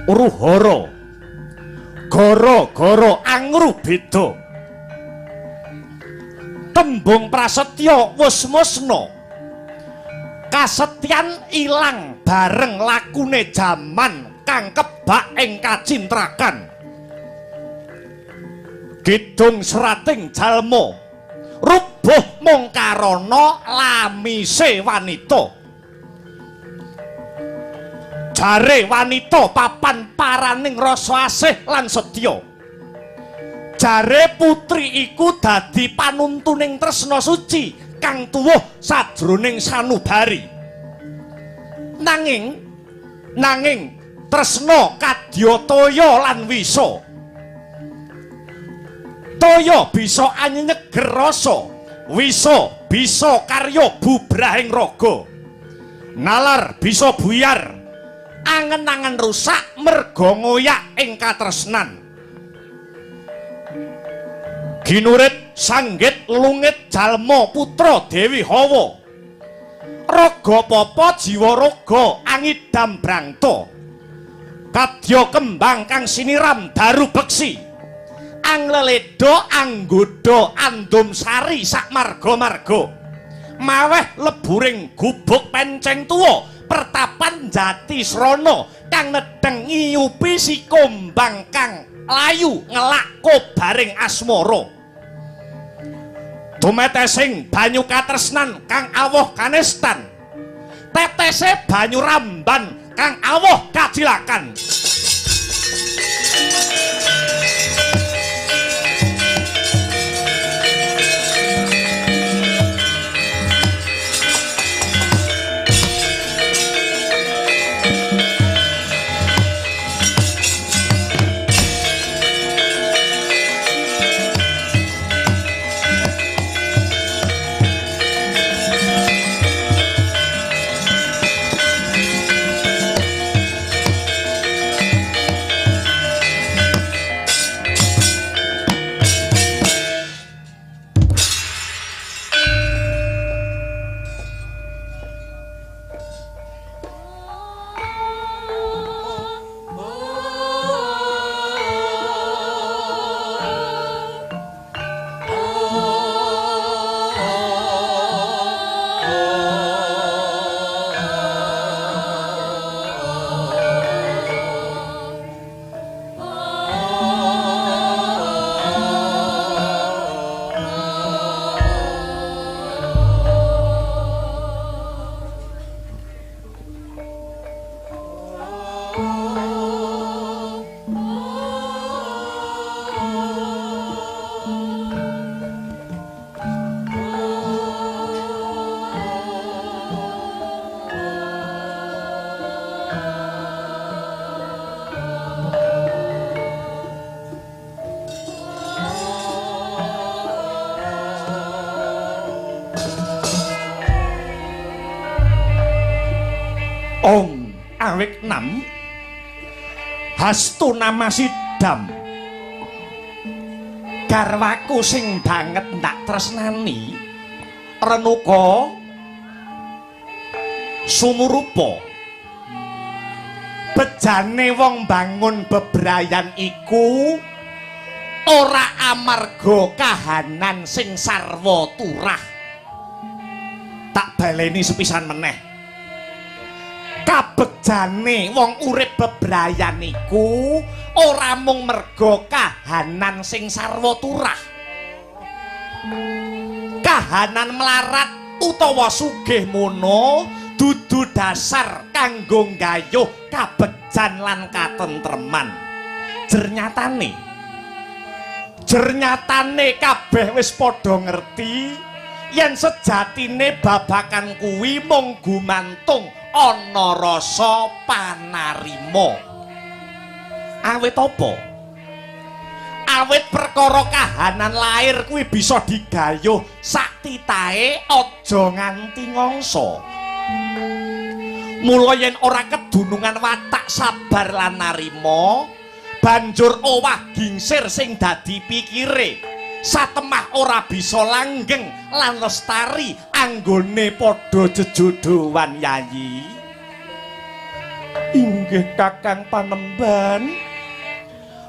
Uruhara gara-gara angru beda. Tembung prasetya wis musna. Kasetyan ilang bareng lakune jaman kang kebak ing kacintrakan. Kidung serating jalma rubuh mung karana lamise wanita. Jare wanita papan paraning rasa asih lan setya. Jare putri iku dadi panuntuning tresna suci kang tuwuh sajroning sanubari. Nanging tresna kadya toya lan wisa. Toya bisa anyeger rasa, wisa bisa karya bubrahing raga. Nalar bisa buyar, angen-angen rusak merga ngoyak ing katresnan. Ginurit sanggit lungit jalma putra Dewi Hawa. Raga papa jiwa raga angidam brangta. Kadya kembang kang siniram daru beksi. Angleledo anggoda andum sari sak marga-marga. Maweh leburing gubuk penceng tuwa pertapan jati srana kang nedeng ngiyupi si kombang kang layu ngelak kobaring asmara. Dumetesing banyu katresnan kang awoh kanestan. Tetese banyu ramban kang awoh kacilakan. Ong awik nam hastu nama sidam. Garwaku sing banget ndak tresnani renuka sumurupa. Bejane wong bangun bebrayan iku ora amarga kahanan sing sarwa turah. Tak baleni sepisan meneh. Kabejane wong urip bebrayan iku ora mung merga kahanan sing sarwa turah. Kahanan melarat utawa sugih mono dudu dasar kanggo nggayuh kabejan lan katentreman. Jernyatane kabeh wis padha ngerti yen sejatine babakan kuwi mung gumantung ana rasa panarima. Awit apa? Awit perkara kahanan lair kuwi bisa digayuh sak titahe aja nganti ngangsa. Mula yen ora kedunungan watak sabar lan narima, banjur owah gingsir sing dadi pikire. Satemah ora bisa langgeng lan lestari anggone padha jejodhoan yayi. Inggih Kakang Panemban.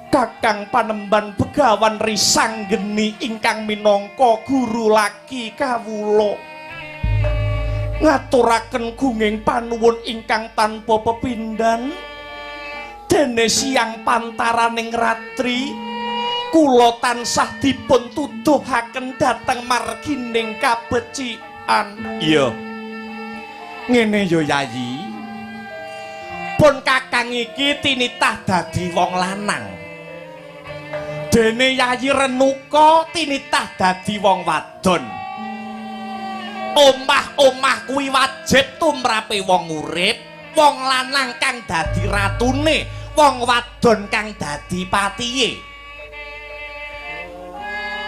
Kakang Panemban Begawan Risanggeni ingkang minangka guru laki kawula. Ngaturaken gunging panuwun ingkang tanpa pepindhan. Dene siang pantaraning ratri kula tansah dipun tuduhaken dhateng margining kabecikan. Iya. Ngene ya Yayi. Pun kakang iki tinitah dadi wong lanang. Dene Yayi Renuka tinitah dadi wong wadon. Omah-omah kuwi wajib tumrape wong urip, wong lanang kang dadi ratune, wong wadon kang dadi patihe.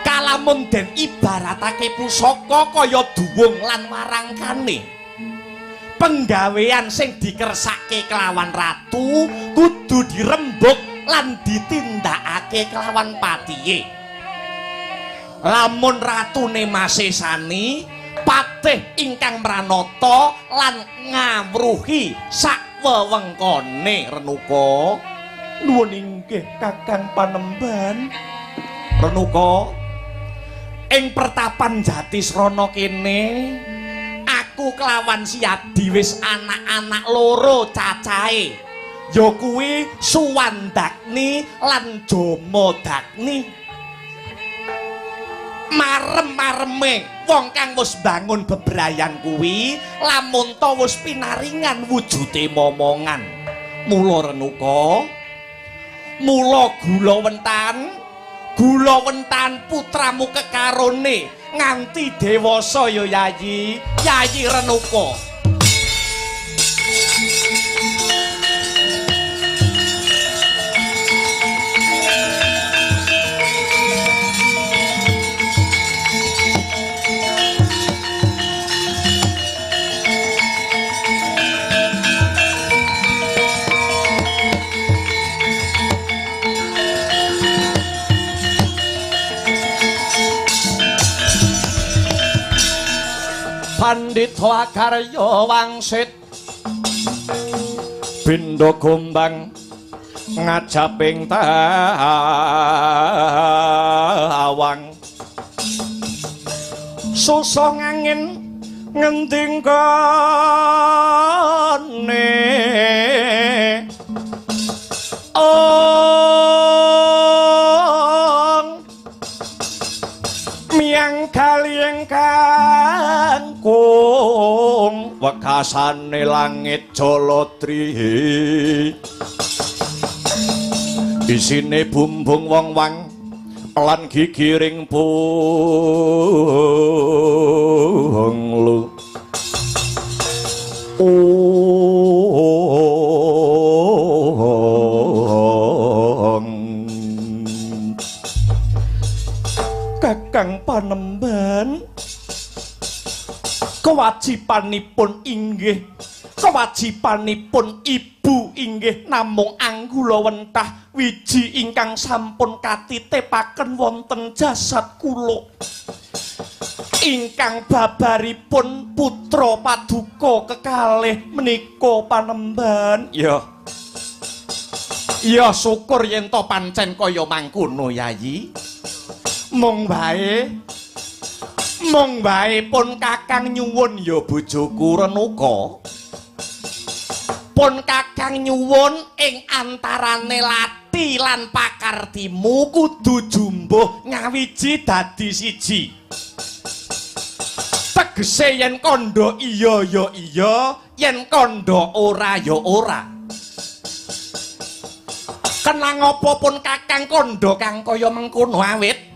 Kalamun den ibaratake pusaka kaya duwung lan warangkane. Penggawean sing dikersake kelawan ratu kudu dirembug lan ditindakake kelawan patihe. Lamun ratune masesani, patih ingkang mranata lan ngawruhi sak wewengkone. Renuka, nuwun inggih Kakang Panemban. Renuka, ing pertapan Jatisrana kene aku kelawan Siadi wis anak-anak loro cacahe, ya kuwi Suwandagni lan Jamadagni. Marem-mareme wong kang wis bangun bebrayan kuwi lamun ta wis pinaringan wujude momongan. Mula Renuka, mula gula wentan putramu kekarone nganti dewasa ya Yayi, Yayi Renuka. Pandhita Akarya wangsit bindha gombang ngajaping tawang, susah ngangin ngendi nggone ong miang kali kangkung wekasane langit Jaladri, isine bumbung wong wang lan gigiring punglu. Ong Kakang Panemban, kewajibanipun inggih, kewajibanipun ibu inggih namung anggula wentah wiji ingkang sampun katitipaken wonten jasad kula. Ingkang babaripun putra paduka kekalih menika Panemban. Ya. Ya syukur yen to pancen kaya mangkono Yayi. Mung wae pun kakang nyuwun ya bojoku Renuka. Pun kakang nyuwun ing antarane lati lan pakartimu kudu jumbuh ngawiji dadi siji. Tegese yen kandha iya ya iya, yen kandha ora ya ora. Kenang apa pun kakang kandha kang kaya mengkono awit?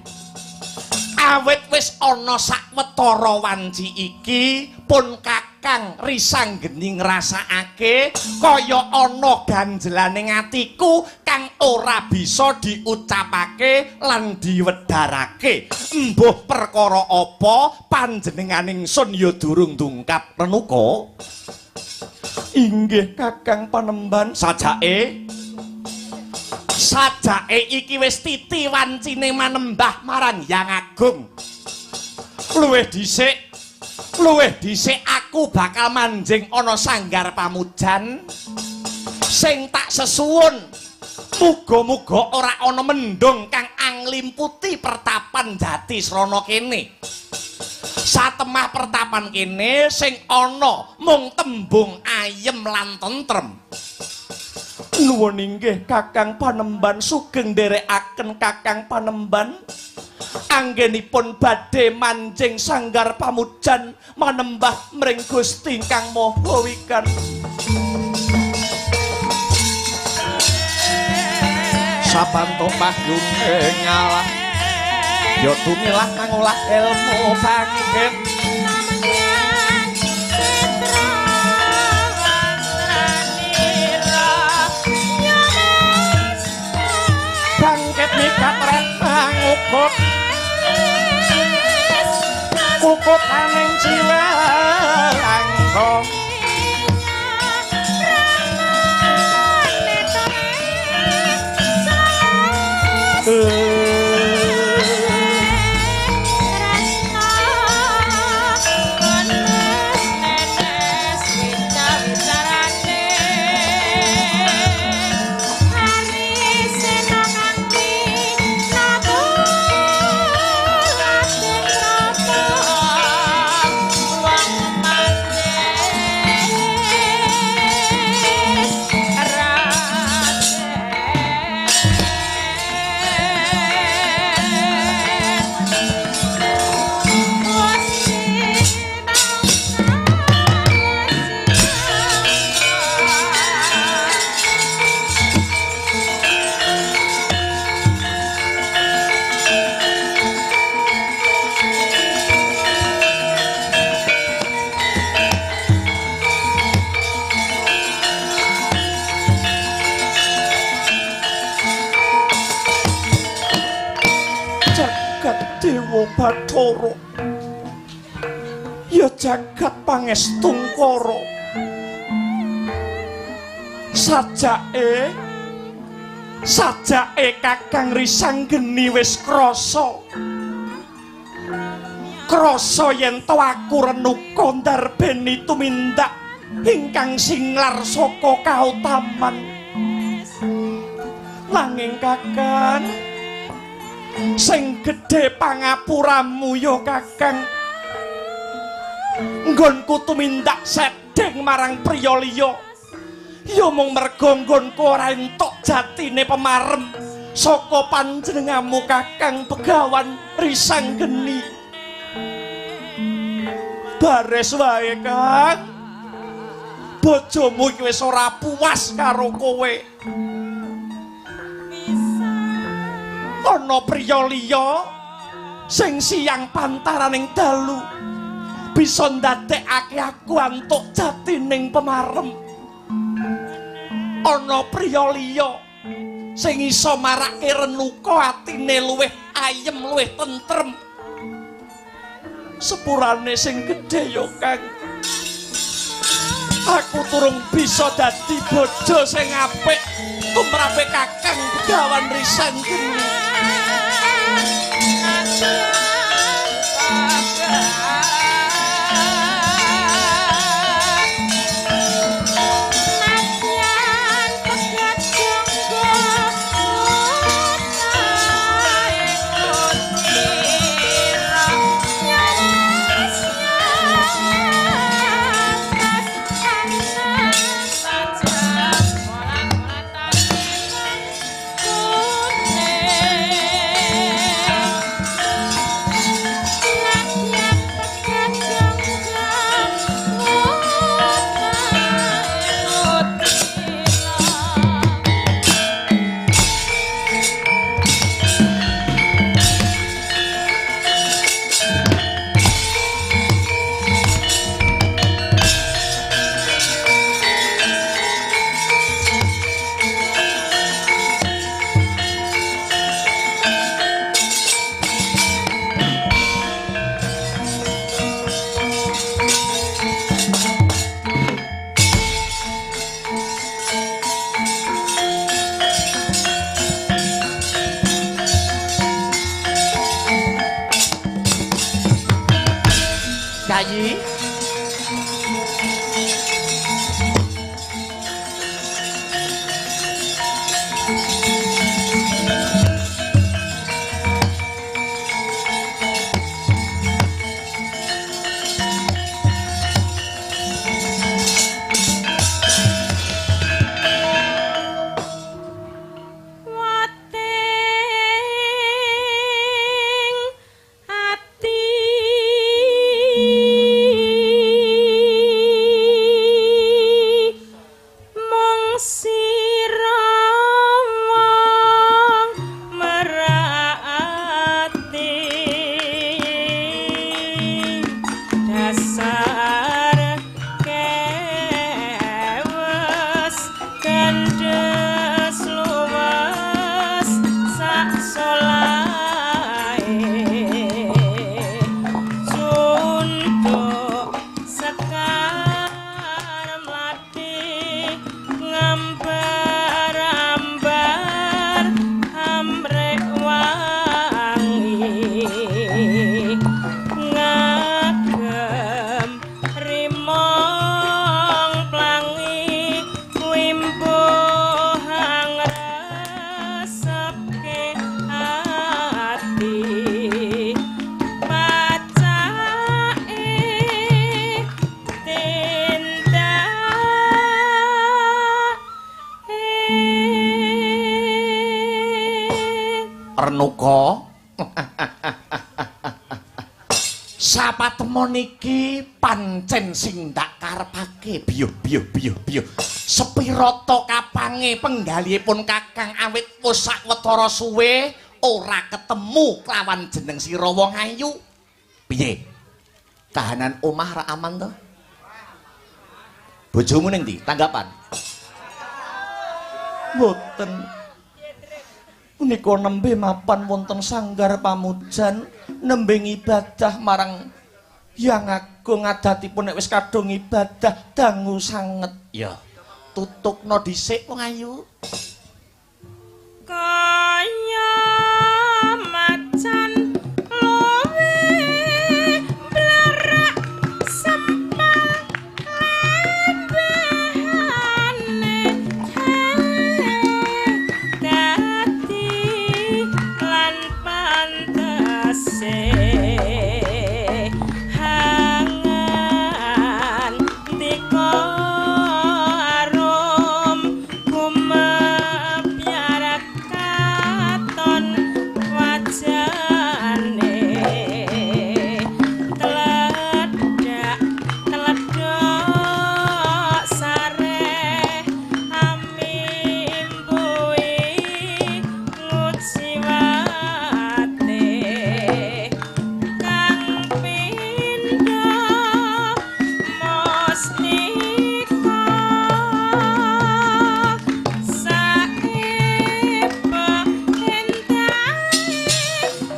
Awit wis ana sawetara wanci iki pun kakang Risanggeni ngrasakake kaya ana ganjelane atiku kang ora bisa diucapake lan diwedharake. Embuh perkara apa panjenengan ingsun ya durung dungkap Renuka. Inggih Kakang Panemban. Sajake iki wis titi wancine manembah marang Hyang Agung. Luwih dhisik aku bakal manjing ana sanggar pamujan. Sing tak sesuwun, muga-muga ora ana mendung kang anglimputi pertapan Jatisrana kene. Satemah pertapan kene sing ana mung tembung ayem lan tentrem. Nuwun inggih Kakang Panemban, sugeng nderekaken Kakang Panemban. Anggenipun badhe manjing sanggar pamujan manembah mring Gusti Kang Maha Wikan. Sabantuk mahyune ngalah ya tumilah mangolah ilmu bangkit. Bangkit mikat rek mangukut kukutaning jiwa langkung. Dewa Bathara ya jagat pangestungkara, sajake sajake Kakang Risanggeni wis krasa krasa yen to aku renuka ndarbeni tumindak ingkang singlar saka kautaman. Nanging Kakang, sing gedhe pangapuramu ya Kakang, nggonku tumindak sedeng marang priya liya ya mung merga nggonku ora entuk jatine pemarem saka panjenenganmu Kakang Begawan Risanggeni. Bares wae Kang, bojomu iki wis ora puas karo kowe. Ana priya liya sing siang pantaraning dalu bisa ndadekake aku antuk jatining pemarem. Ana priya liya sing iso marake renuka atine luwih ayem luwih tentrem. Sepurane sing gedhe ya Kang, aku turung bisa dadi bojo sing apik tumrape Kakang Begawan Risanggeni. Kuning. Sira wong merati dasar kewes kandes luwes sak solahe cunduk sekar mlati ngambar-ambar amrek wangi ngagem rimong plangi wimbuh ngresepke ati pacake tindake. Renuka. Sapatemon iki pancen sing ndak karepake biyuh biyuh biyuh biyuh. Sepirata kapange penggalihipun Kakang awit wis sawetara suwe ora ketemu kelawan jeneng sira wong ayu. Piye? Kahanan omah ra aman to? Bojomu ning ndi? Tanggapan? Mboten. Punika nembe mapan wonten sanggar pamujan nembe ngibadah marang Hyang Agung adatipun nek wis kadung ibadah dangu sanget. Ya, tutukno dhisik wong ayu. Kaya macan luwe blarak sempal lembehane dadi lan pantese hangan dika arum kumepyar katon wajane teledak teledok sareh amimbui nguciwate kang pindha mustika saepe endahe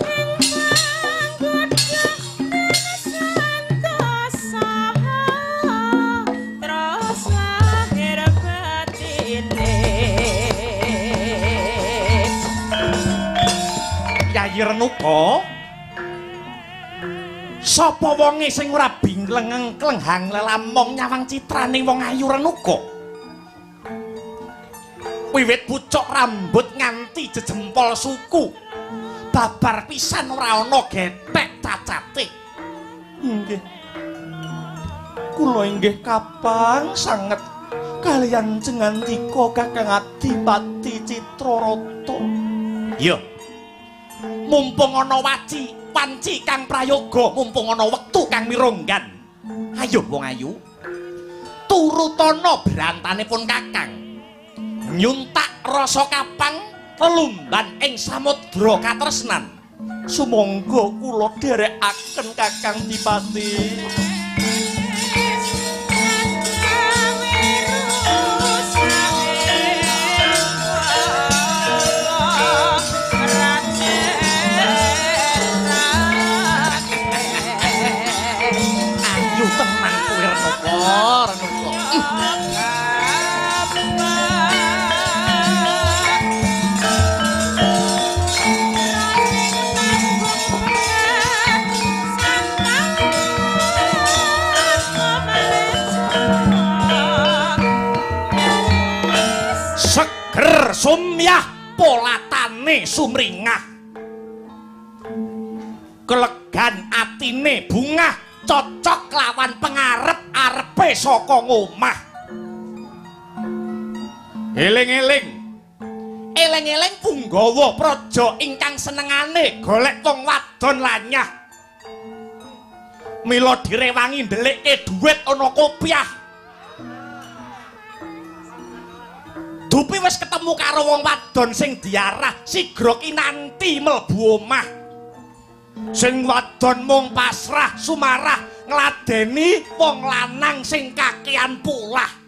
ing panggoda santosa terus lahir batine. Yayi Renuka. Sapa wonge sing ora binglengeng klenghang lelamong nyawang citrane wong ayu Renuka? Wiwit pucuk rambut nganti jejempol suku. Babar pisan ora ana gethek cacate. Inggih. Kula inggih kapang sanget kaliyan cengandika Kakang Adipati Citrarata. Iya. Mumpung ana waci, wanci kang prayoga, mumpung ana wektu kang mirunggan. Ayo wong ayu. Turutana brantanipun Kakang. Nyuntak rasa kapang lelumban ing samudra katresnan. Sumangga kula dherekaken Kakang Dipati. Ayu tenan kowe Renuka, Renuka. Seger sumyah polatane sumringah. Kelegan atine bungah cocok lawan pengarep-arepe saka ngomah. Eling-eling. Eling-eling punggawa praja ingkang senengane golek wong wadon lanyah. Mila direwangi ndelikke dhuwit ana kopiah. Dupi wis ketemu karo wong wadon sing diarah sigra kinanti mlebu omah. Sing wadon mung pasrah sumarah ngladeni wong lanang sing kakean polah.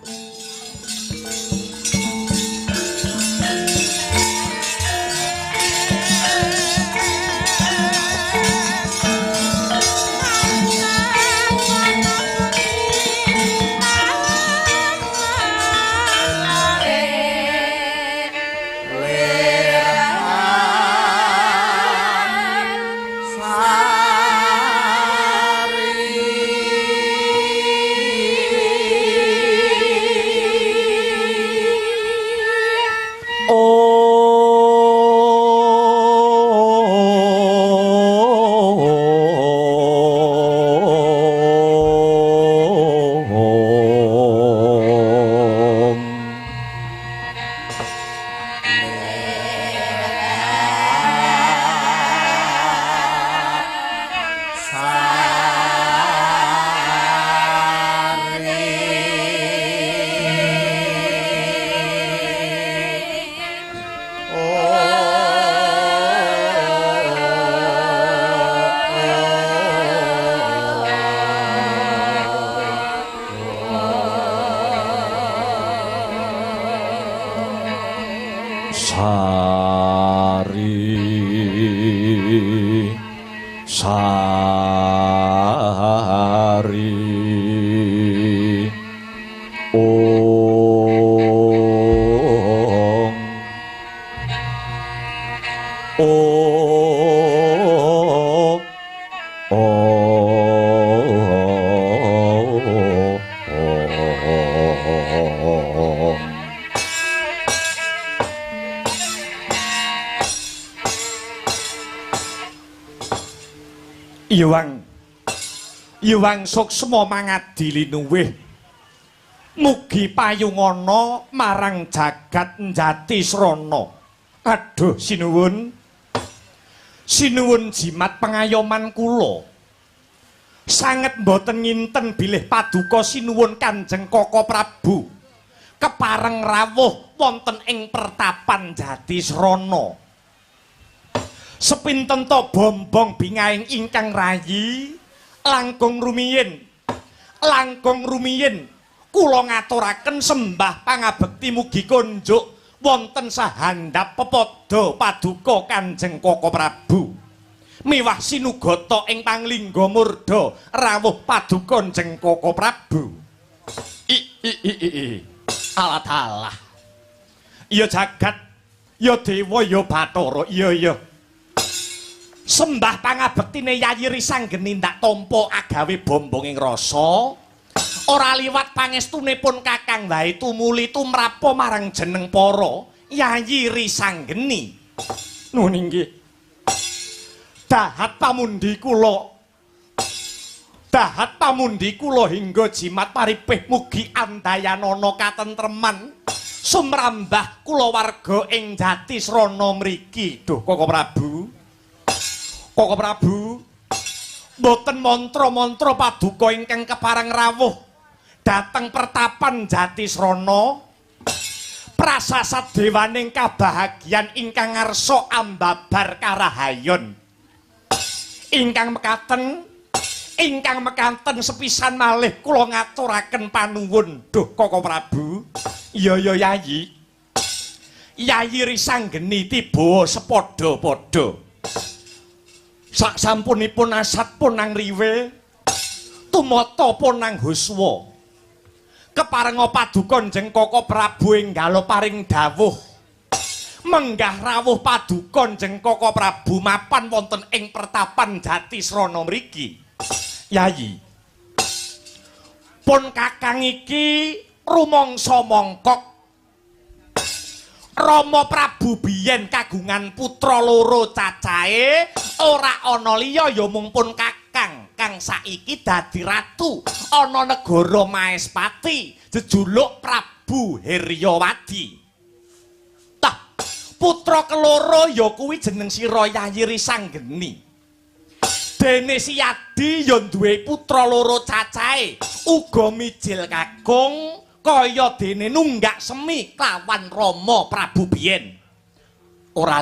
Iwang suksma mangadi linuwih. Mugi payungana marang jagat Njati Srana. Aduh sinuwun. Sinuwun jimat pengayoman kula. Sanget mboten nginten bilih paduka sinuwun Kanjeng Koko Prabu kepareng rawuh wonten ing pertapan Jati Srana. Sepinten to bombong bingahing ingkang rayi langkung rumiyin kula ngaturaken sembah pangabekti mugi konjuk wonten sahandhap pepadha paduka Kanjeng Koko Prabu miwah sinugata ing panglingga murda rawuh paduka Kanjeng Koko Prabu. I i i i alah ya jagat ya dewa ya bathara iya iya. Sembah pangabektine Yayi Risanggeni ndak tampa agawe bombonging rasa ora liwat pangestunipun Kakang wae tumuli tumrapa marang jeneng para Yayi Risanggeni. Nuwun inggih. Dahat pamundi kula. Dahat pamundi kula hingga jimat paripih mugi andayanana katentreman sumrambah kulawarga ing Jati Srana mriki. Duh Koko Prabu. Koko Prabu, mboten mantra-mantra paduka ingkang kepareng rawuh dhateng pertapan Jati Srana prasasat dewaning kabahagian ingkang ngarsa ambabar karahayon. Ingkang mekaten sepisan malih kula ngaturaken panuwun. Duh Koko Prabu, iya ya Yayi. Yayi Risanggeni tiba sepadha-padha. Sak sampunipun asat punang riwe tumata punang huswa keparenga paduka Kanjeng Koko Prabu enggala paring dawuh menggah rawuh paduka Kanjeng Koko Prabu mapan wonten ing pertapan Jati Srana mriki. Yayi, pun kakang iki rumangsa mongkok. Rama Prabu biyen kagungan putra loro cacahe ora ana liya ya mung pun kakang kang saiki dadi ratu ana negara Maespati jejuluk Prabu Heryawadi. Tah putra keloro ya kuwi jeneng sira Yayi Risanggeni. Dene Siyadi ya duwe putra loro cacahe uga mijil kakung kaya dene nunggak semi kelawan Rama Prabu biyen. Ora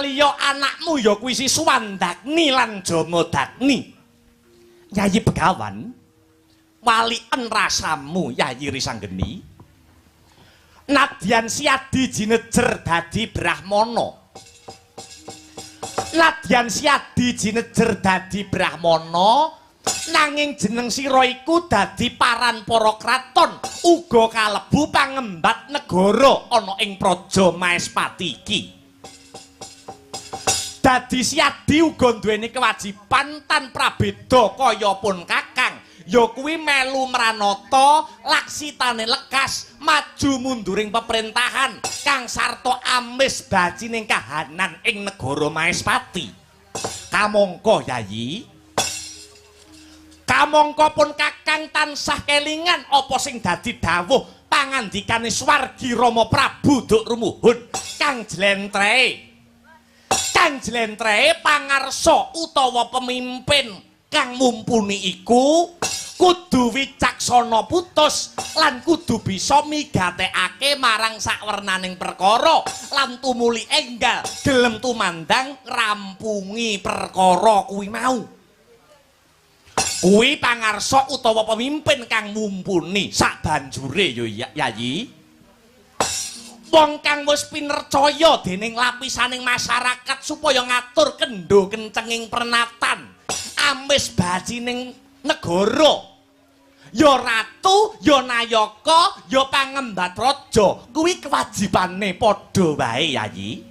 liya anakmu ya kuwi si Suwandagni lan Jamadagni. Yayi Begawan, waliken rasamu Yayi Risanggeni. Nadyan Siadi jinejer dadi Brahmana. Nadyan Siadi jinejer dadi Brahmana, nanging jeneng sira iku dadi paran para kraton, uga kalebu pangembat negara ana ing Praja Maespati iki. Dadi Siadi uga duweni kewajiban tan prabeda kaya pun kakang, ya kuwi melu mranata laksitane lekas maju munduring pemerintahan kang sarta amis bacining kahanan ing negara Maespati. Kamangka Yayi, kamangka pun kakang tansah kelingan apa sing dadi dawuh pangandikane swargi Rama Prabu Duk Rumuhun kang jlentrehe. Kang jlentrehe pangarsa utawa pemimpin kang mumpuni iku kudu wicaksana putus lan kudu bisa migatekake marang sakwernaning perkara lan tumuli enggal gelem tumandang ngrampungi perkara kuwi mau. Kuwi pangarsa utawa pemimpin kang mumpuni sabanjure ya Yayi. Wong kang wis pinercaya dening lapisaning masyarakat supaya ngatur kendho kencenging pernatan amis bacining negara, ya ratu, ya nayaka, ya pangembat raja, kuwi kewajibane padha wae Yayi.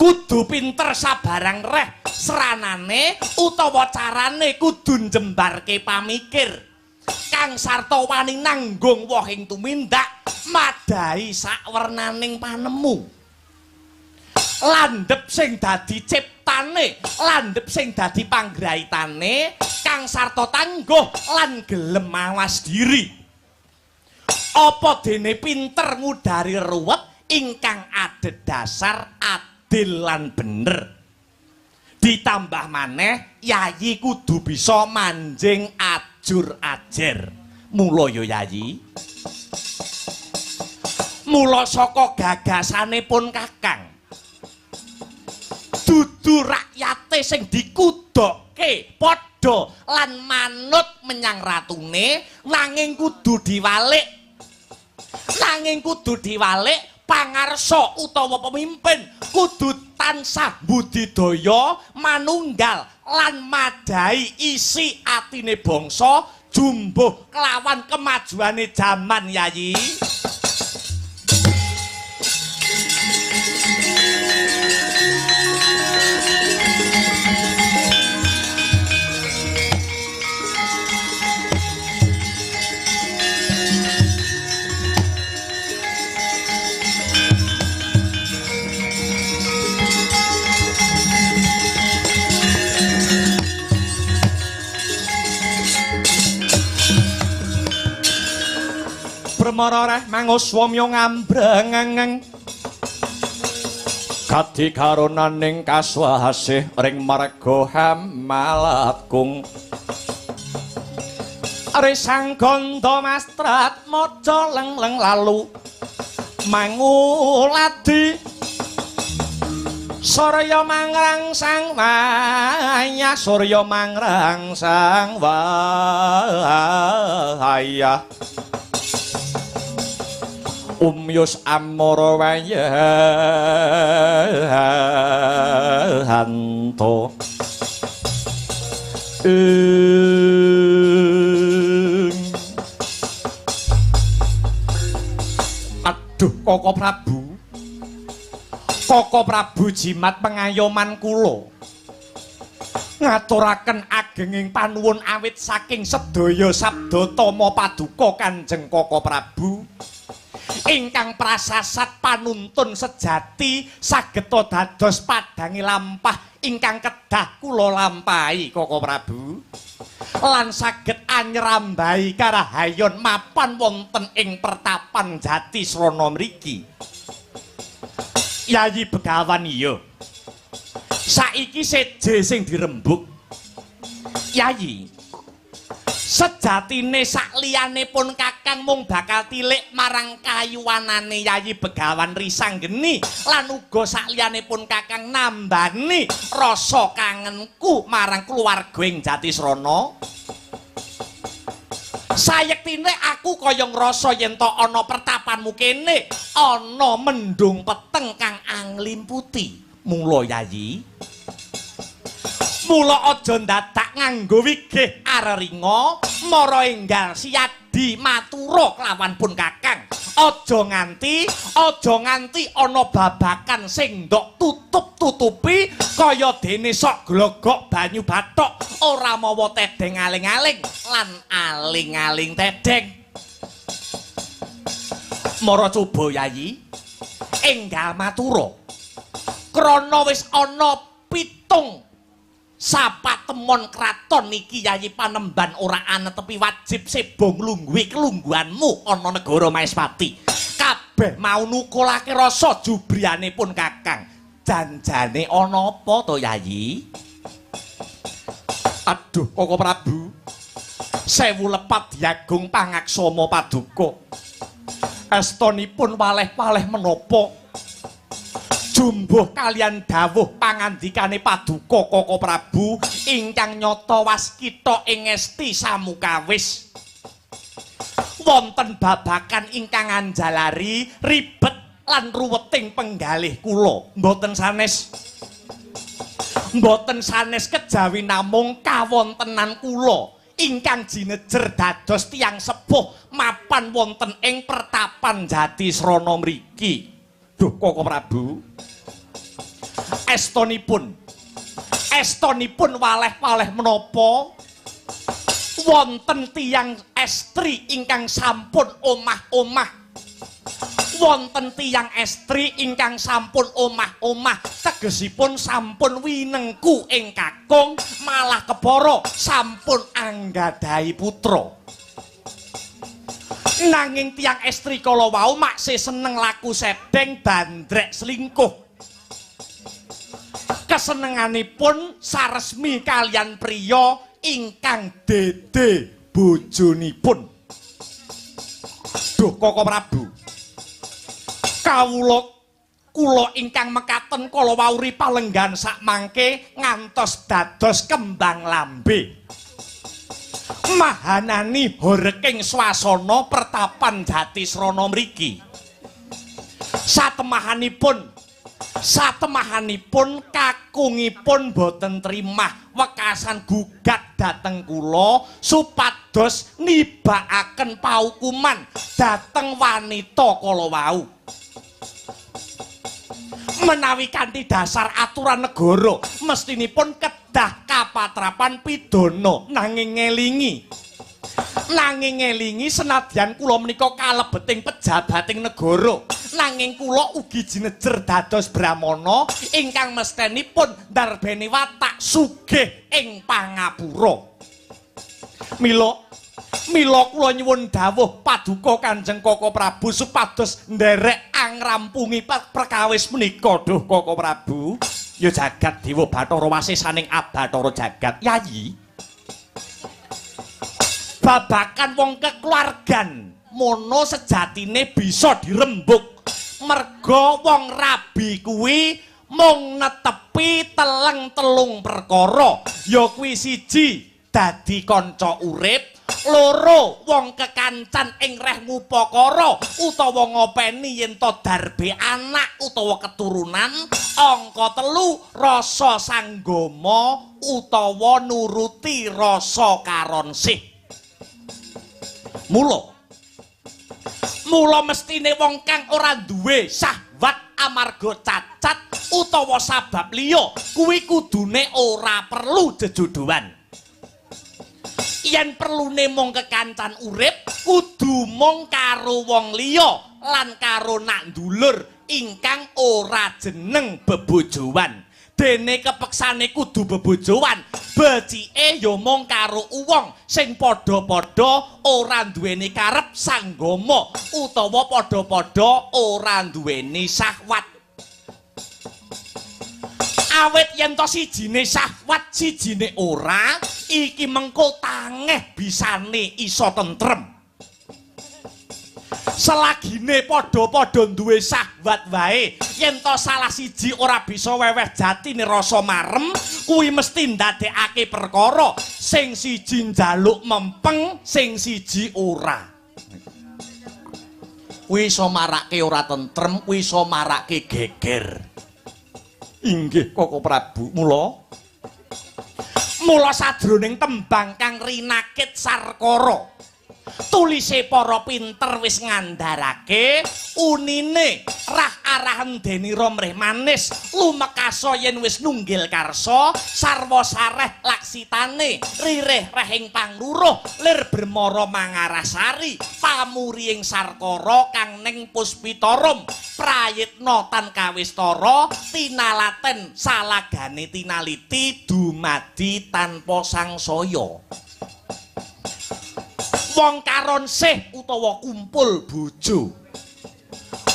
Kudu pinter sabarang reh seranane utawa carane kudu njembarke pamikir kang sarta wani nanggung wohing tumindak madhahi sakwernaning panemu. Landhep sing dadi ciptane, landhep sing dadi panggraitane kang sarta tangguh lan gelem mawas diri. Apa dene pinter ngudari ruwet ingkang adhedhasar adil lan bener. Ditambah maneh Yayi kudu bisa manjing ajur ajer. Mula ya Yayi, mula saka gagasane pun kakang, dudu rakyate sing dikudokke padha lan manut menyang ratune, nanging kudu diwalik. Nanging kudu diwalik pangarsa utawa pemimpin kudu tansah budidaya manunggal lan madhahi isi atine bangsa jumbuh kelawan kemajuane jaman Yayi. Permara reh manguswamya ngambrengeng kadi karonaning kaswasih ring marga Hamalatkung. Risang gandha mastrat maca leng-leng lalu manguladi surya mangrangsang wayah, surya mangrangsang wayah. Umyus amara wayahanto aduh Koko Prabu, Koko Prabu jimat pengayoman kula ngaturaken agenging panuwun awit saking sedaya sabda tama paduka Kanjeng Koko Prabu ingkang prasasat panuntun sejati sageta dados padange lampah ingkang kedah kula lampahi Koko Prabu lan saged anyrambahi karahayon mapan wonten ing pertapan Jatisrana mriki. Yayi Begawan iya, saiki seje sing dirembuk Yayi. Sejatine sakliyane pun Kakang mung bakal tilik marang kayuwanane Yayi Begawan Risanggeni lan uga sakliyane pun Kakang nambani rasa kangenku marang keluarga ing Jatisrana. Sayektine aku kaya ngrasa yen to ana pertapanmu kene ana mendung peteng kang anglimputi. Mula Yayi, mula aja ndadak nganggo wigih areringa mara enggal siyadi matura kelawan pun Kakang. Aja nganti ana babakan sing ndok tutup-tutupi kaya dene sok glogok banyu bathok ora mawa tedeng aling-aling lan aling-aling tedeng. Mara coba Yayi enggal matura krana wis ana 7 sapatemon kraton iki Yayi Panembahan ora anetepi wajib sebo nglungguhi kelungguhanmu ana negara Maespati. Kabeh mau nukulake rasa jubriyane pun Kakang. Janjane ana apa to Yayi? Aduh Koko Prabu, sewu lepat diagung pangaksama paduka. Estonipun waleh-waleh menapa jumbuh kalian dawuh pangandikane paduka Koko Prabu ingkang nyata waskita ing esti samukawis. Wonten babakan ingkang anjalari ribet lan ruweting penggalih kula. Mboten sanes kejawi namung kawontenan kula ingkang jinejer dados tiyang sepuh mapan wonten ing pertapan Jatisrana mriki. Duh Koko Prabu, estonipun waleh-waleh menapa wonten tiyang estri ingkang sampun omah-omah, wonten tiyang estri ingkang sampun omah-omah tegesipun sampun winengku ing kakung malah kepara sampun anggadhahi putra. Nanging tiyang estri kala wau maksih seneng laku sedeng bandrek selingkuh. Kesenenganipun saresmi kalian priya ingkang dede bojonipun. Duh Koko Prabu, kawula kula ingkang mekaten kala wau ripalenggan sakmangke ngantos dados kembang lambe. Mahanani horeking swasana pertapan Jatisrana mriki. Satemahanipun kakungipun boten trimah wekasan gugat dhateng kula supados nibakaken paukuman dhateng wanita kala wau. Menawi kanthi dasar aturan negara mestinipun kedah kapatrapan pidana, nanging ngelingi senadyan kula menika kalebeting pejabating negara, nanging kula ugi jinejer dados brahmana ingkang mestenipun ndarbeni watak sugih ing pangapura. Mila kula nyuwun dawuh paduka Kanjeng Koko Prabu supados nderek angrampungi perkawis menika. Duh Koko Prabu, ya jagat dewa Bathara wasisaning Abathara jagat. Yayi, babakan wong kekeluargan mono sejatine bisa dirembuk merga wong rabi kuwi mung netepi teleng-telung perkara, ya kuwi siji dadi kanca urip, loro wong kekancan ing reh ngupakara utawa ngopeni yen to darbe anak utawa keturunan, angka 3 rasa sanggama utawa nuruti rasa karonsih. Mula mestine wong kang ora duwe syahwat amarga cacat utawa sabab liya kuwi kudune ora perlu jejodohan. Yen perlune mung kekancan urip kudu mung karo wong liya lan karo nak ndulur ingkang ora jeneng bebojoan. Dene kepeksane kudu bebojoan, becike ya mung karo wong sing padha-padha ora duweni karep sanggama utawa padha-padha ora duweni syahwat. Awit yen to sijine syahwat sijine ora, iki mengko tangeh bisane iso tentrem. Selagine padha-padha duwe syahwat wae, yen to salah siji ora bisa weweh jatine rasa marem, kuwi mesti ndadekake perkara sing siji njaluk mempeng, sing siji ora. Kuwi iso marake ora tentrem, kuwi iso marake geger. Inggih Koko Prabu, mula sajroning tembang kang rinakit sarkara, tulise para pinter wis ngandharake unine rah arahan denira mrih manis lumekasa yen wis nunggil karsa sarwa sareh laksitane ririh rehing pangluruh lir bermara mangarasari pamuri ing sarkara kang ning puspitarum prayitna tan kawistara tinalaten salagane tinaliti dumadi tanpa sangsaya. Wong karonsih utawa kumpul bojo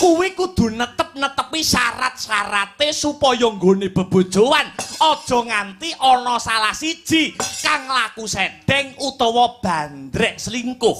kuwi kudu netep-netepi syarat-syarate supaya nggone bebojoan aja nganti ana salah siji kang laku sedeng utawa bandrek selingkuh.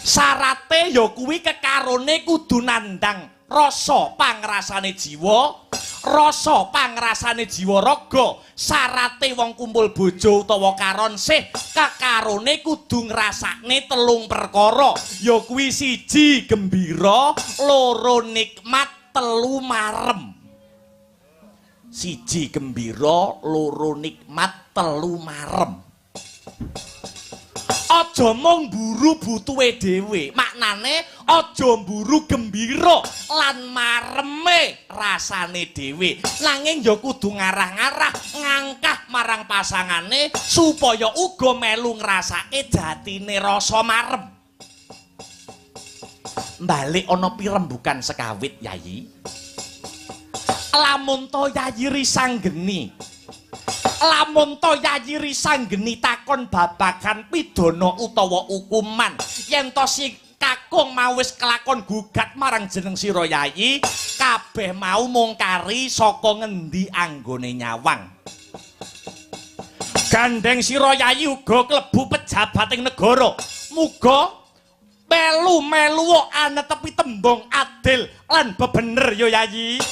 Syarate ya kuwi kekarone kudu nandang rasa pangrasane jiwa, rasa pangrasane jiwa raga. Syarate wong kumpul bojo utawa karonsih kekarone kudu ngrasakne telung perkara, ya kuwi siji gembira, loro nikmat, telu marem. Siji gembira, loro nikmat, telu marem. Aja mung mburu butuhe dhewe, maknane aja mburu gembira lan mareme rasane dhewe, nanging ya kudu ngarah-ngarah ngangkah marang pasangane supaya uga melu ngrasake jatine rasa marem. Balik ana pirembukan sekawit Yayi. Lamun to Yayi Risanggeni, lamun to Yayi Risanggeni takon babagan pidana utawa hukuman, yen to si kakung mau wis kelakon gugat marang jeneng sira Yayi, kabeh mau mung kari saka ngendi anggone nyawang. Gandeng sira Yayi uga klebu pejabat ing negara, muga melu-melu anetepi tembung adil lan bebener ya Yayi.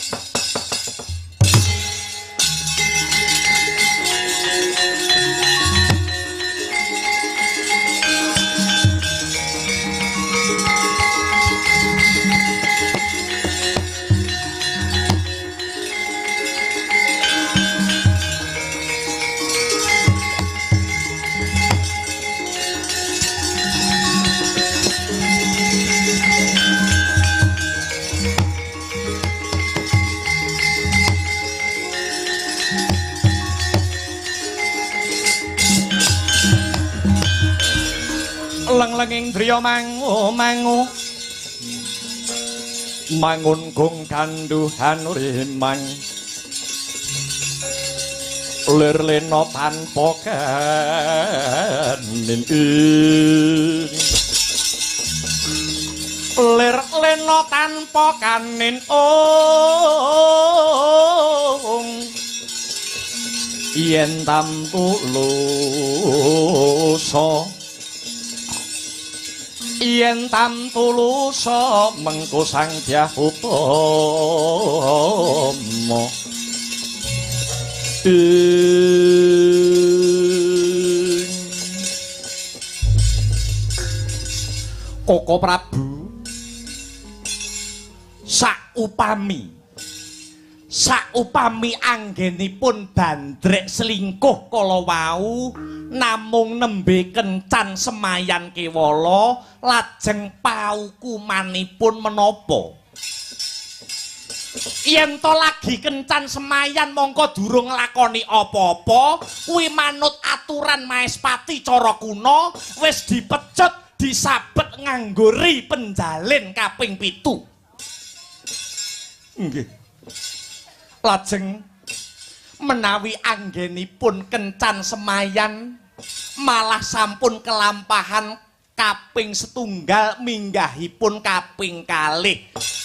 Leng-lenging driya mangu mangu mangun gong kanduhan rimang lir lena tanpa kanin ing lir lena tanpa kanin ong yen tamtu lusa yen tamtu lusa mengko Sang Dyah Utama ing Koko Prabu saupami anggenipun bandrek selingkuh kala wau namung nembe kencan semayan kewala lajeng paukumanipun menapa? Yen to lagi kencan semayan mongko durung nglakoni apa-apa, kuwi manut aturan Maespati cara kuna wis dipecut disabet nganggo ri penjalin kaping 7. Nggih. Lajeng menawi anggenipun kencan semayan malah sampun kelampahan kaping setunggal minggahipun kaping kalih.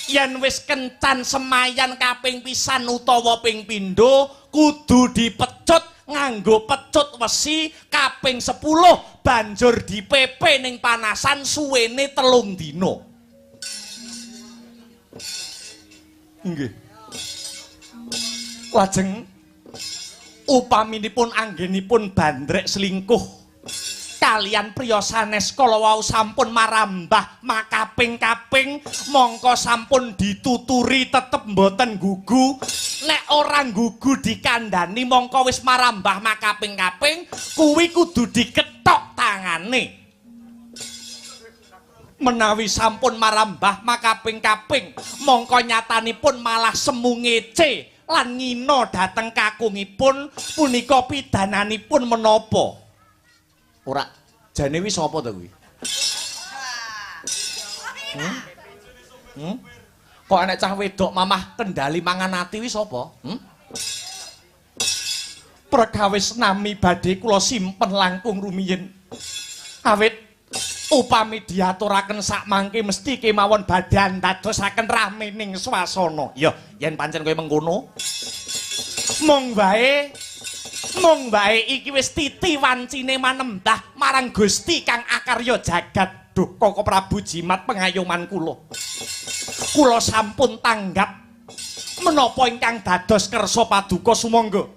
Yen wis kencan semayan kaping pisan utawa ping pindho kudu dipecut nganggo pecut wesi kaping 10 banjur dipepe ning panasan suwene 3 dina. Nggih. Lajeng upaminipun anggenipun bandrek selingkuh kalian priya sanes kala wau sampun marambah makaping-kaping mongko sampun dituturi tetep mboten gugu. Nek ora gugu dikandani mongko wis marambah makaping-kaping kuwi kudu dikethok tangane. Menawi sampun marambah makaping-kaping mongko nyatanipun malah semu ngece lan ngina dhateng kakungipun punika pidananipun menapa? Ora, jane wi sapa to kuwi? Hmm? Hmm? Kok enek cah wedok mamah kendali mangan ati wi sapa? Hmm? Perkawis nami badhe kula simpen langkung rumiyin. Awit upami diaturaken sakmangke mesti kemawon badhe andadosaken ramening swasana. Ya, yen pancen kowe mengkono. Mung wae iki wis titi wancine manembah marang Gusti kang akarya jagat. Duh, Koko Prabu jimat pengayoman kula. Kula sampun tanggap menapa ingkang dados kersa paduka sumangga.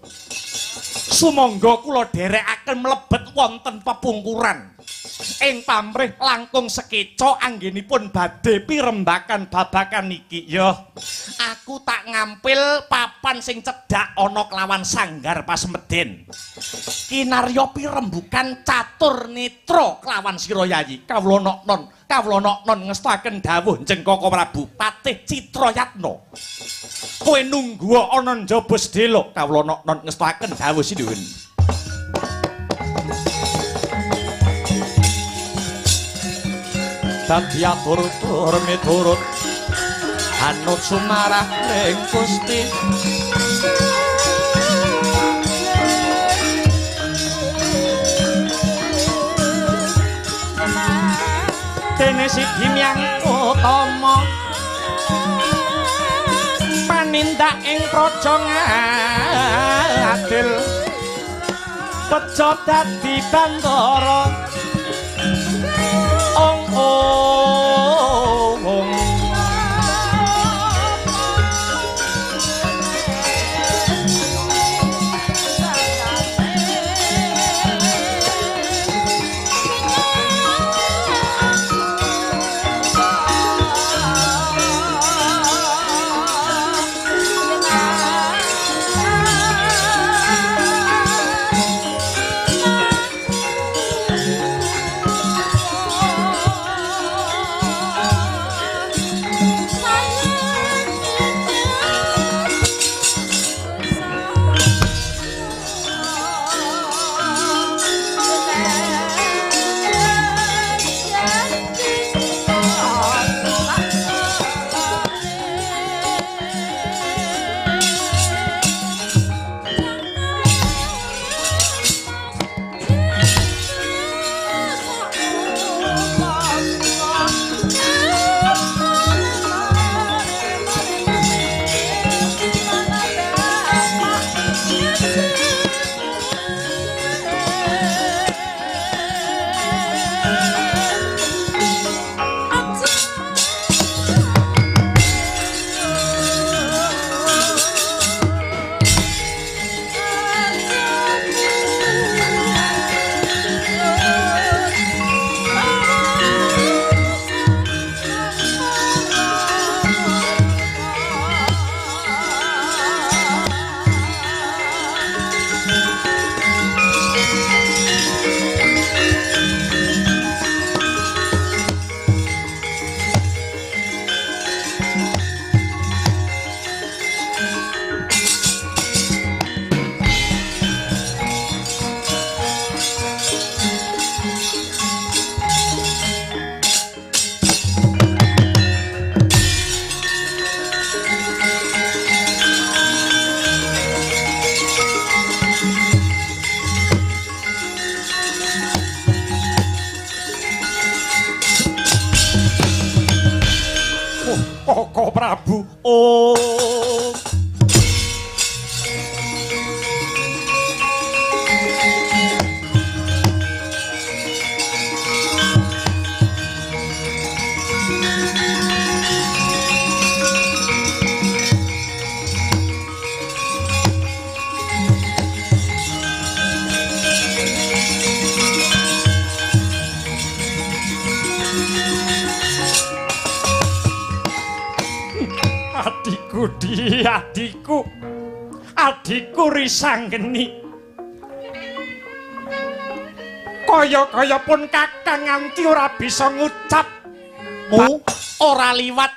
Sumangga kula dherekaken mlebet wonten pepungkuran. Ing pamrih langkung sekeca anggenipun badhe pirembakan babakan iki. Ya, aku tak ngampil papan sing cedhak ana kelawan sanggar pasemeden. Kinarya pirembukan catur netra kelawan sira yayi. Kawula noknon, kawula noknon ngestaken dawuh Njeng Koko Prabu Patih Citrayatna. Kowe nunggu ana njaba sedhela. Kawula noknon ngestaken dawuh sinuwun. Dadi atur-tur miturut anut sumarah ring Gusti. Dene siji myang utama panindak ing praja ngadil bejo dadi bandara. Ong ong ong. Koko Prabu. Oh. Adikku di, adikku, adikku Risanggeni. Kaya-kaya pun kakang nganti ora bisa ngucap mu ora liwat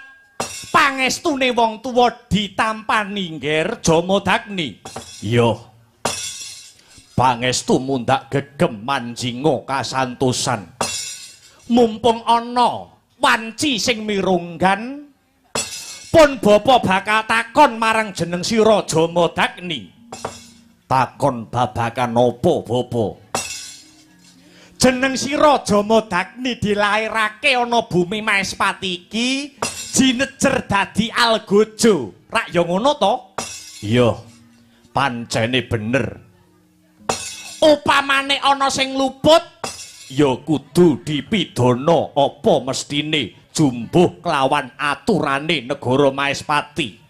pangestune wong tuwa ditampani ngger Jamadagni. Iya. Pangestu mundak gegem manjinga kasantosan. Mumpung ana wanci sing mirunggan, pun bapa bakal takon marang jeneng sira Jamadagni. Takon babagan apa bapa? Jeneng sira Jamadagni dilairake ana bumi Maespati iki jinejer dadi Algojo. Rak ya ngono to? Iya. Pancene bener. Upamane ana sing luput ya kudu dipidana apa mestine jumbuh kelawan aturane negara Maespati.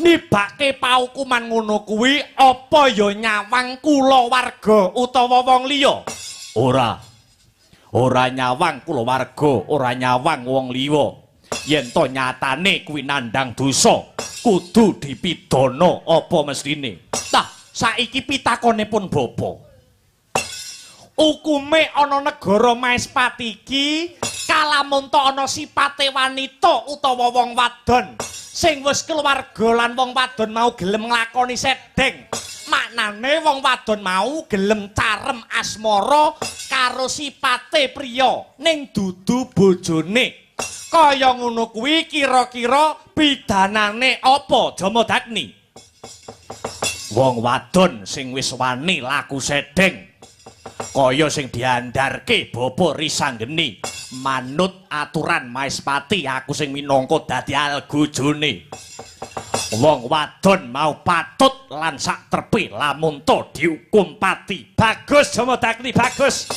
Nibake paukuman ngono kuwi apa ya nyawang kulawarga utawa wong liya? Ora. Ora nyawang kulawarga, ora nyawang wong liya. Yen to nyatane kuwi nandhang dosa, kudu dipidana apa mestine. Tah, saiki pitakone pun bapa. Ukume ana negara Maespati iki kalamun ta ana sipate wanita utawa wong wadon sing wis keluarga lan wong wadon mau gelem nglakoni sedeng. Maknane wong wadon mau gelem carem asmara karo sipate priya ning dudu bojone. Kaya ngono kuwi kira-kira pidanane apa Jamadagni? Wong wadon sing wis wani laku sedeng kaya sing diandarke bapa Risanggeni manut aturan Maespati, aku sing minangka dadi algojone. Wong wadon mau patut lan sak trepe lamun to dihukum pati. Bagus Jamadagni, bagus.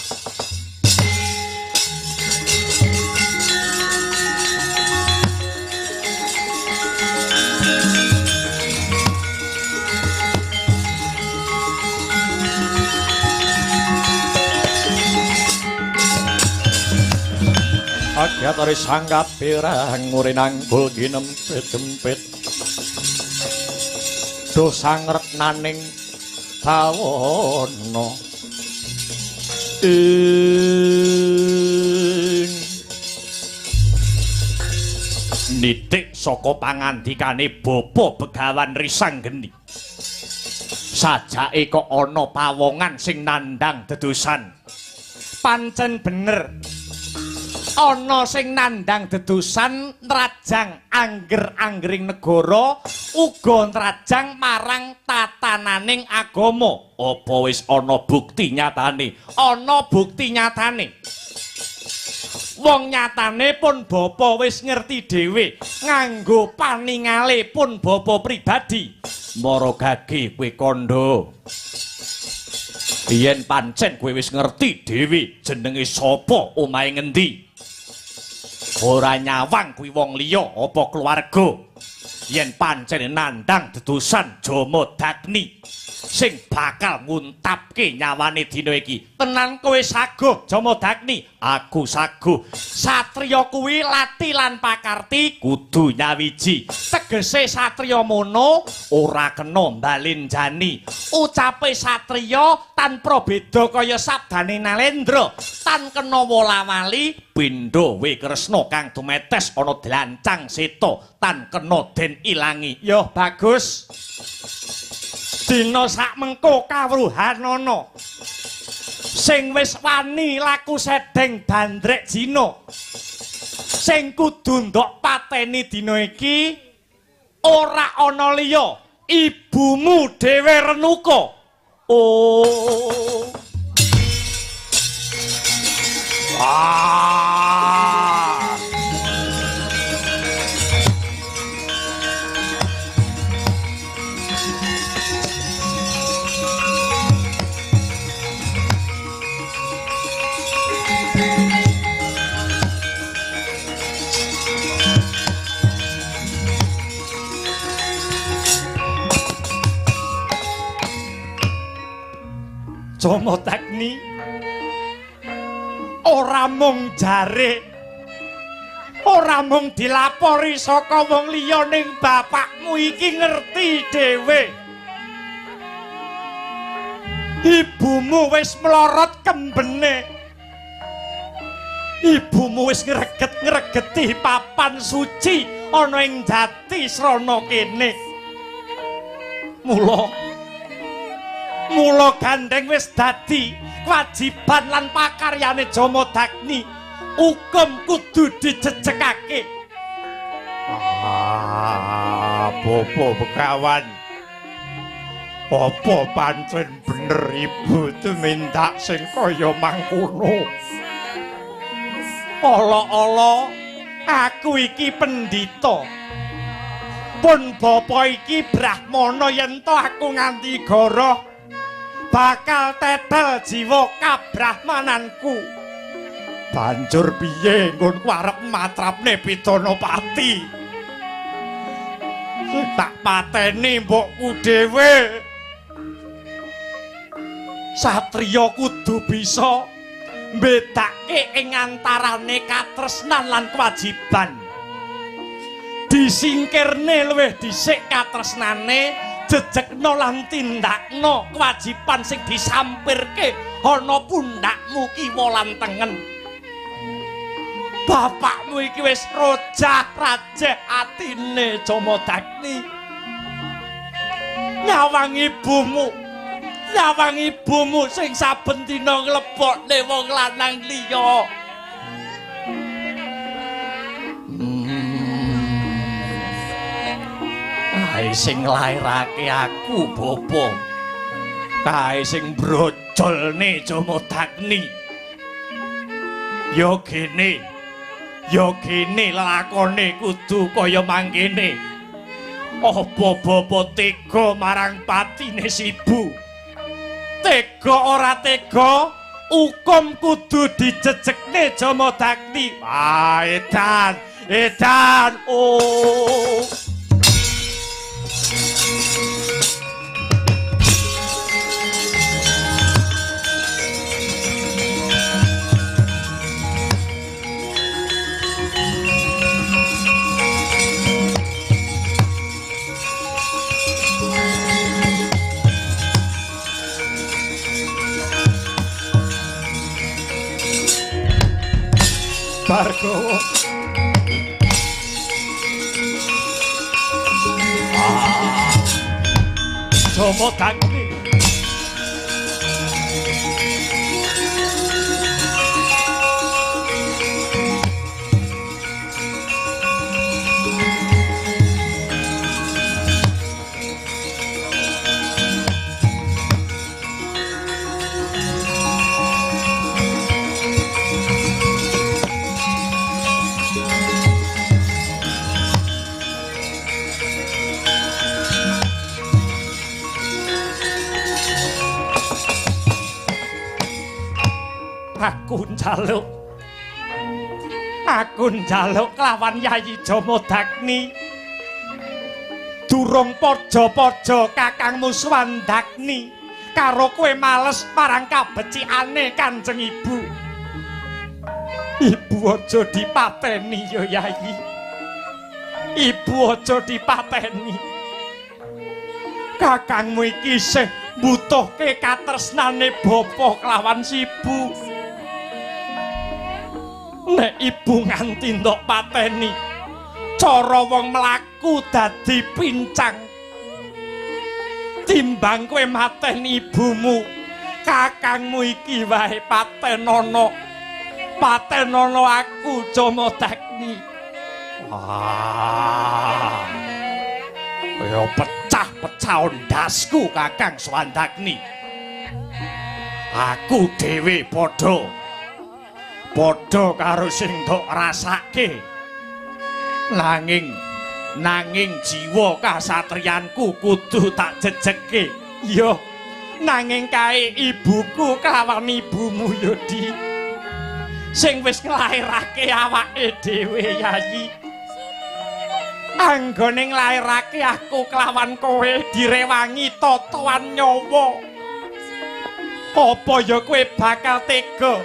Agyatari sanggap pirang ngurinang ginempit-empit do sangreknaning tawono ing nitik saka pangandikane bapa Begawan Risanggeni. Sajake kok ana pawongan sing nandhang dedosan. Pancen bener ana sing nandhang dedosan nrajang angger-anggering negara uga nrajang marang tatananing agama. Apa wis ana bukti nyatane? Ana bukti nyatane. Wong nyatane pun bapa wis ngerti dhewe nganggo paningale pun bapa pribadi. Mara gage kowe kandha. Yen pancen kowe wis ngerti dhewe jenenge sapa, omahe ngendi, ora nyawang kuwi wong liya apa keluarga. Yen pancen nandhang dedosan Jamadagni sing bakal nguntapke nyawane dina iki. Tenan kowe saguh Jamadagni? Aku saguh. Satriya kuwi lati lan pakarti kudu nyawiji. Tegese satriya mono ora kena mbalenjani. Ucape satriya tanpa beda kaya sabdane Nalendra, tan kena wola-wali pindha we Kresna kang tumetes ana dlancang seta tan kena den ilangi. Yo bagus. Dina sak mengko kawruhanana sing wis wani laku sedeng bandrek jina sing kudu ndok pateni dina iki ora ana liya, ibumu dhewe Renuka. Oh. Ah. Jamadagni ora mung jare, ora mung dilapori saka wong liya, ning bapakmu iki ngerti dhewe. Ibumu wis mlorot kembene. Ibumu wis ngreget-ngregeti papan suci ana ing Jati Srana kene. Mula gandeng wis dadi kewajiban lan pakaryane Jamadagni. Hukum kudu dijejekake. Ah, Bapak Begawan. Apa pancen bener ibu tumindak sing kaya mangkono? Ala-ala aku iki pendhita. Pun bapa iki brahmana, yen to aku nganti goroh bakal tetel jiwa kabrahmananku. Banjur piye nggonku arep matrapne Pidanapati? Sing tak pateni mbokku dhewe. Satriya kudu bisa mbedake ing antarane katresnan lan kewajiban. Disingkirne luwih dhisik katresnane, jejekno lan tindakno kewajiban sing disampirke ana pundhakmu kiwa lan tengen. Bapakmu iki wis rojah rajeh atine Jamadagni. Nyawang ibumu, nyawang ibumu sing saben dina nglebokne wong lanang liya. Kae sing nglairake aku bapa, kae sing brojolne Jamadagni. Ya gene, ya gene lelakone kudu kaya mangkene. Apa bapa tega marang patine sibu? Tega ora tega, hukum kudu dijejekne Jamadagni. Ah, edan, edan. Oh. Bargawa. Jamadagni. Aku njaluk, aku njaluk kelawan Yayi Jamadagni. Durung pojo-pojo kakangmu Swandagni karo kowe males marang kabecikane Kanjeng Ibu. Ibu aja dipateni ya Yayi. Ibu aja dipateni. Kakangmu iki isih mbutuhke katresnane bapa kelawan sibu. Nek ibu nganti ndok pateni, cara wong mlaku dadi pincang. Timbang kowe mateni ibumu, kakangmu iki wae patenono. Patenono aku Jamadagni. Ah. Kaya pecah-pecah ndasku Kakang Swandagni. Aku dhewe padha padha karo sing ndok rasake. Nanging jiwa kasatriyanku kudu tak jejeke. Iya, nanging kae ibuku kelawan ibumu ya, Di. Sing wis nglairake awake dhewe, Yayi. Anggone nglairake aku kelawan kowe direwangi totoan nyawa. Apa ya kowe bakal tega?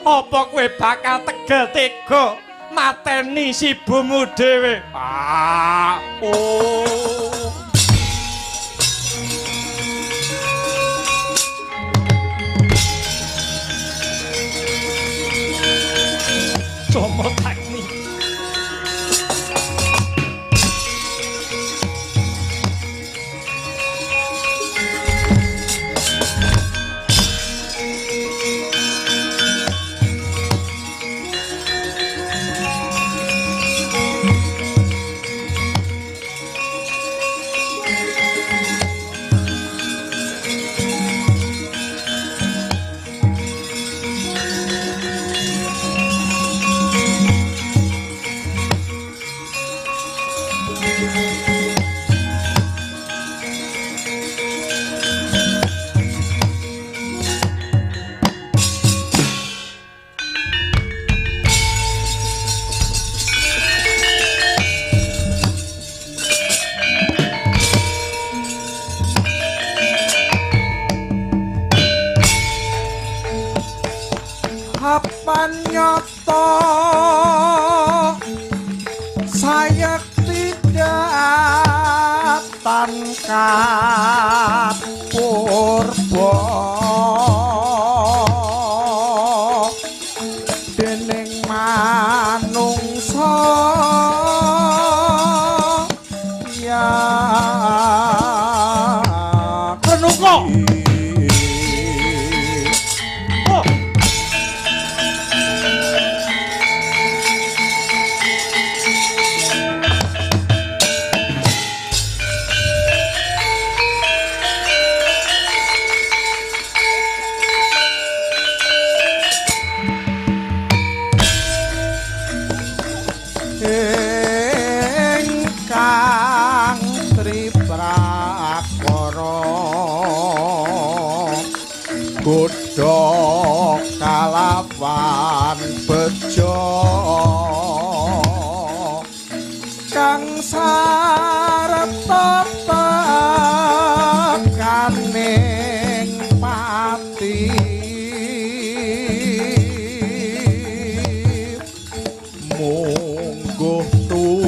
Apa kowe bakal tegel tega mateni sibumu dhewe? Ah, oh. Jomo takni. Nyata sayekti datan kapurba dening manungsa ya Renuka. Ingkang triprakara godha kalawan bejo kang sarta tekaning pati mungguh tumita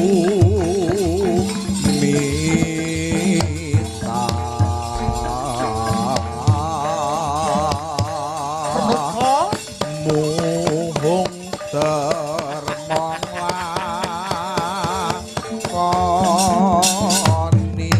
muhung termong lakoni.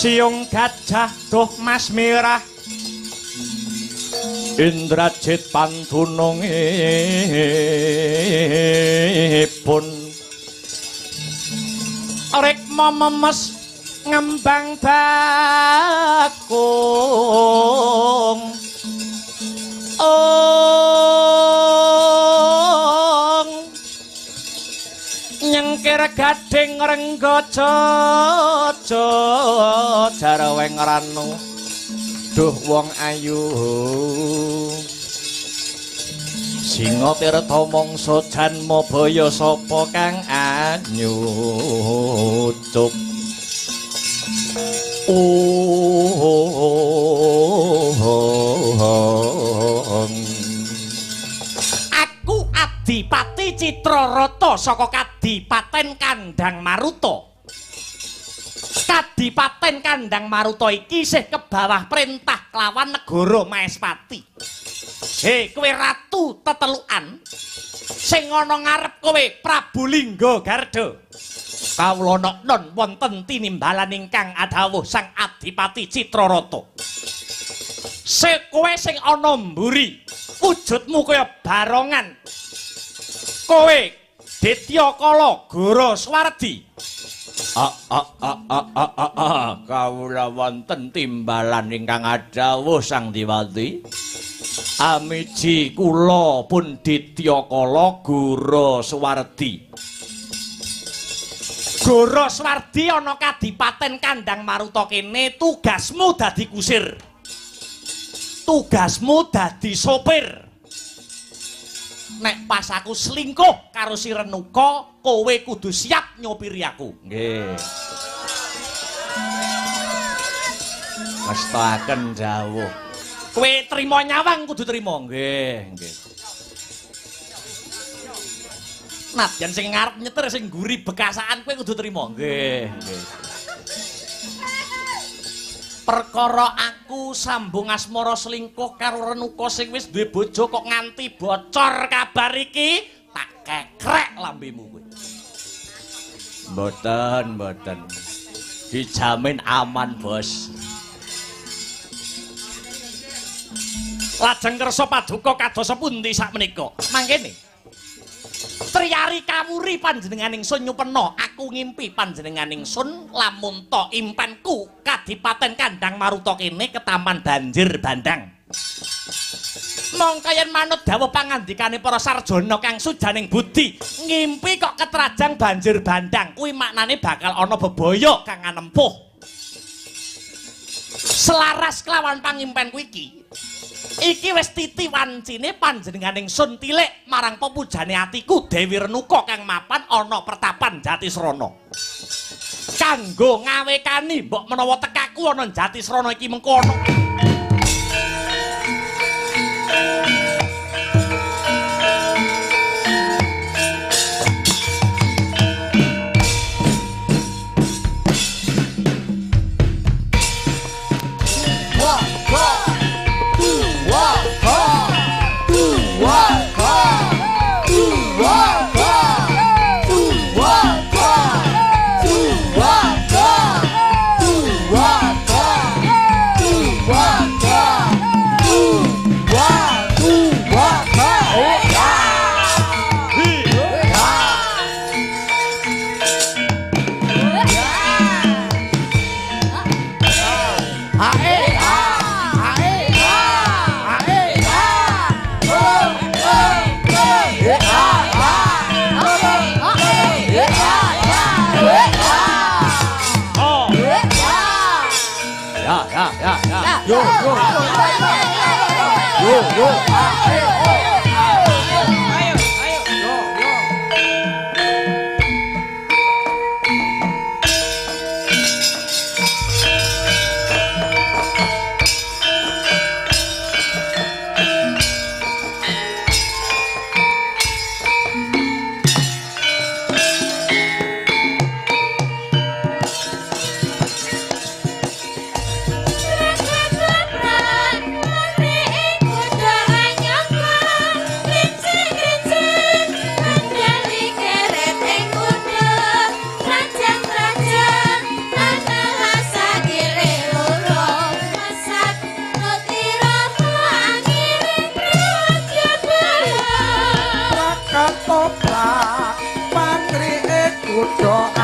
Siung gajah duh mas merah Indrajit pantunungipun Rikma memes ngembang bakung ong nyengkir gading rengga jaja jarweng ranu duh wong ayu Singa tirta mangsa janma baya sapa kang anyucup Aku Adipati Citrarata saka Kadipaten Kandang Maruta. Kadipaten Kandang Maruta iki isih kebawah perintah kelawan negara Maespati. He, kowe ratu tetelukan sing ana ngarep kowe Prabu Lingga Garda. Kawula noknon wonten tinimbalan ingkang adhawuh Sang Adipati Citrarata. Se kowe sing ana mburi, wujudmu kaya barongan. Kowe Ditya Kala Gora Swardi. Kawula wonten timbalan ingkang adhawuh Sang Diwati. Amiji kula pun Ditya Kala Gora Swardi. Gora Swardi ana kadipaten Kandang Maruta kene, tugasmu dadi kusir. Tugasmu dadi sopir. Nek pas aku selingkuh karo si Renuka, kowe kudu siap nyopiri aku. Nggih. Ngestakaken dawuh. Kowe trimo nyawang kudu trimo. Nggih, nggih. Nadyan sing ngarep nyetir sing ngguri bekasaan kowe kudu trimo. Nggih, nggih. Perkara aku sambung asmara selingkuh karo Renuka sing wis duwe bojo kok nganti bocor kabar iki, tak kekrek lambemu kowe. Mboten, mboten. Dijamin aman, Bos. Lajeng kersa paduka kados pundi sakmenika? Mangkene. Triyari kawuri panjenengan ingsun nyupena, aku ngimpi panjenengan ingsun lamun ta impenku kadipaten Kandang Maruta kene ketaman banjir bandang. Mongko yen manut dawuh pangandikane para sarjana kang sujaning budi, ngimpi kok ketrajang banjir bandang kuwi maknane bakal ana bebaya kang anempuh. Selaras kelawan pangimpenku iki. Iki wis titi wancine panjenengan ingsun tilik marang pepujane atiku Dewi Renuka kang mapan ana pertapan Jatisrana. Kanggo ngawekani mbok menawa tekaku ana Jatisrana iki mengko ana. Yo yo yo yo. Ayo, ayo. Yo yo. Kuda